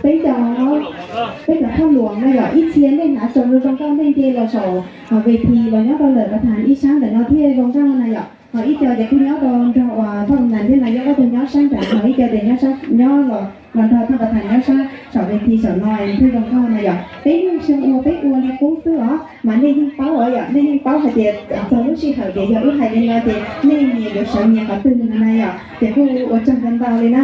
Peb cov, peb cov thaj luam no yog ib txhia nej hnav tsaus zoo nkauj nej nce los saum ves thi los nyob rau lawm los tham ib sab ntawm no thiaj zoo nkauj na yom. Ho ib co ces kuj nyob rau nrog uas thaj nas thiab no yog ob tug nyob sab nrad, ho ib co ces nyob sab nyob los los nrog thaj pas thas nyob sab saum ves thi saum no thiaj zoo nkauj na yom. Peb yeej xyoo ua peb ua li qub xwb os, mas nej yeej paub os yom, nej yeej paub hais tias txog lub sij hawm ces yog wb hais li no ces nej nyias yuav sawv nyias qhov twg na yom, ces kuj ua tsaug ntau ntau li na.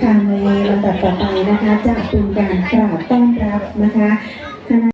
ค่ะ ในลำดับต่อไปนะคะ จะเป็นการกล่าวต้อนรับนะคะ คณะ